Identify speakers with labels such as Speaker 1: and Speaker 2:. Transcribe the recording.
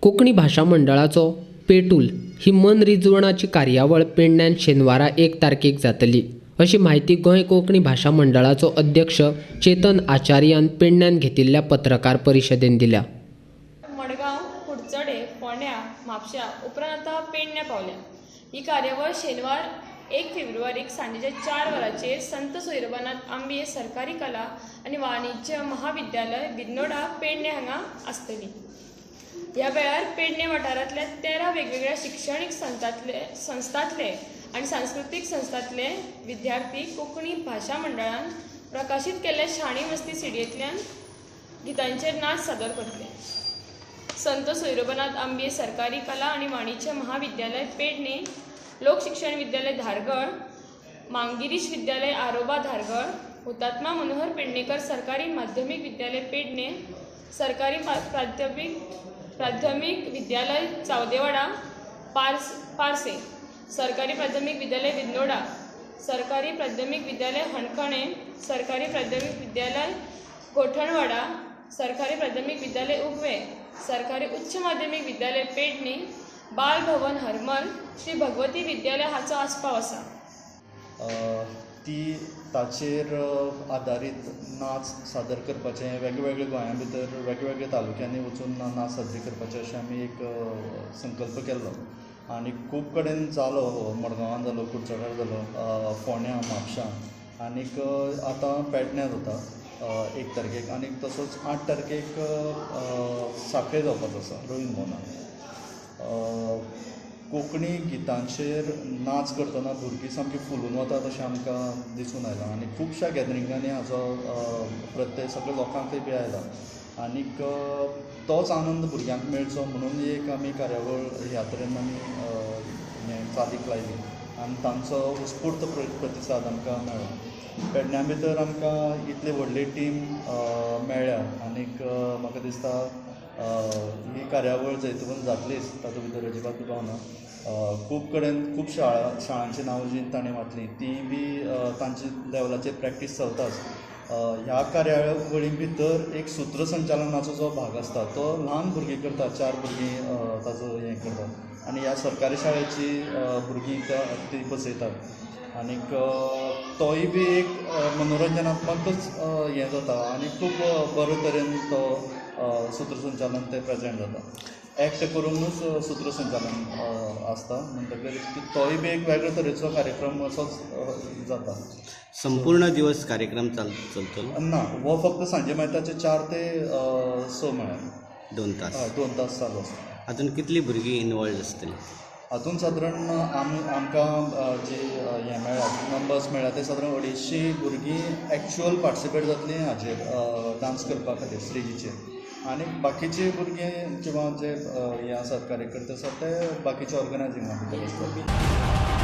Speaker 1: कोंकणी भाशा मंडळाचो पेटूल ही मनरिजवणाची कार्यावळ पेडण्यान शेनवारा 1 तारखेक जातली अशी म्हायती गोंय कोंकणी भाशा मंडळाचो अध्यक्ष चेतन आचार्यान पेडण्यान घेतिल्ल्या पत्रकार परिशदेन दिल्या.
Speaker 2: मडगांव, कुडचडे, फोंड्या, म्हापशा उपरांत आतां पेडण्यां पावल्या. ही कार्यावळ शेनवार 1 फेब्रुवारीक सांजेच्या 4 वरांचेर संत सोयरोबानाथ आंबे सरकारी कला आनी वाणिज्य महाविद्यालय, विर्नोडा, पेडणे हांगा आसतली. ह्या वेळार पेडणे वाठारांतल्या 13 वेगवेगळ्या शिक्षणीक संस्थांतले आनी सांस्कृतीक संस्थांतले विद्यार्थी कोंकणी भाशा मंडळान प्रकाशीत केल्ल्या शाणी मस्ती सिडयेंतल्यान गितांचेर नाच सादर करतले. संत सोयरोबानाथ आंबे सरकारी कला आनी वाणिज्य महाविद्यालय, पेडणे, लोक शिक्षण विद्यालय, धारगळ, मांगिरीश विद्यालय, आरोबा, धारगळ, हुतात्मा मनोहर पेडणेकर सरकारी माध्यमीक विद्यालय, पेडणे, सरकारी प्राथमीक विद्यालय, चावदेवाडा, पार्से, सरकारी प्राथमीक विद्यालय, विर्नोडा, सरकारी प्राथमीक विद्यालय, हणखणे, सरकारी प्राथमीक विद्यालय, गोठणवाडा, सरकारी प्राथमीक विद्यालय, उगवे, सरकारी उच्च माध्यमीक विद्यालय, पेडणे, बाल भवन, हरमल, श्री भगवती विद्यालय हाचो आस्पाव आसा.
Speaker 3: ती ताचेर आदारीत नाच सादर करपाचें, वेगवेगळे गोंया भितर वेगवेगळे तालुक्यांनी वचून नाच सादरी करपाचें अशें आमी एक संकल्प केल्लो आनी खूब कडेन जालो. मडगांवान जालो, कुडचड्यार जालो, फोंड्यां, म्हापशां आनीक आतां पेडण्यां जाता 1 तारखेक आनीक तसोच 8 तारखेक साखळे जावपाचो आसा रवींद्र भवनान. कोंकणी गितांचेर नाच करतना भुरगीं सामकी फुलून वतात अशें आमकां दिसून आयलां आनी खुबश्या गॅदरिंगांनी हाचो प्रत्यय सगळ्या लोकांकय बी आयला आनीक तोच आनंद भुरग्यांक मेळचो म्हणून एक आमी कार्यावळ ह्या तरेन आमी हें चालीक लायली आनी तांचो उत्स्फूर्त प्रतिसाद आमकां मेळ्ळो. पेडण्यां भितर आमकां इतली व्हडली टीम मेळ्ळ्या आनीक म्हाका दिसता ही कार्यावळ जैतवंत जातलीच, तातूंत भितर अजिबात दुबाव ना. खूब कडेन खूब शाळांची नांवां जीं ताणें वाचलीं तीं बी तांचे लेवलाचेर प्रॅक्टीस चलताच. ह्या कार्यावळी भितर एक सुत्रसंचालनाचो जो भाग आसता तो ल्हान भुरगीं करतात, 4 भुरगीं ताचो हें करतात आनी ह्या सरकारी शाळेची भुरगीं ती बसयतात आनीक तोय बी एक मनोरंजनात्मकच हें जाता आनी खूब बरे तरेन तो सुत्रसंचालन तें प्रेजेंट जाता. एक्ट करूनूच सुत्रसंचालन आसता म्हणटकीर तोय बी एक वेगळे तरेचो कार्यक्रम असोच जाता.
Speaker 4: संपूर्ण दिवस कार्यक्रम चलतलो?
Speaker 3: ना, हो फक्त सांजे मायताचे 4 ते 6 म्हळ्यार
Speaker 4: 2 तास.
Speaker 3: 2 तास चालू आसता.
Speaker 4: हातून कितली भुरगीं इनवॉल्ड आसतली?
Speaker 3: हातून सादारण आमकां जे हें मेळ्ळा, नंबर्स मेळ्ळा ते सादारण 250 भुरगीं एक्चुअल पार्टिसिपेट जातलीं हाजेर डांस करपा खातीर स्टेजीचेर आनी बाकीचे भुरगीं किंवा जे हे आसात कार्यकर्ते आसात ते बाकीचे ऑर्गनायजिंगा भितर आसतात.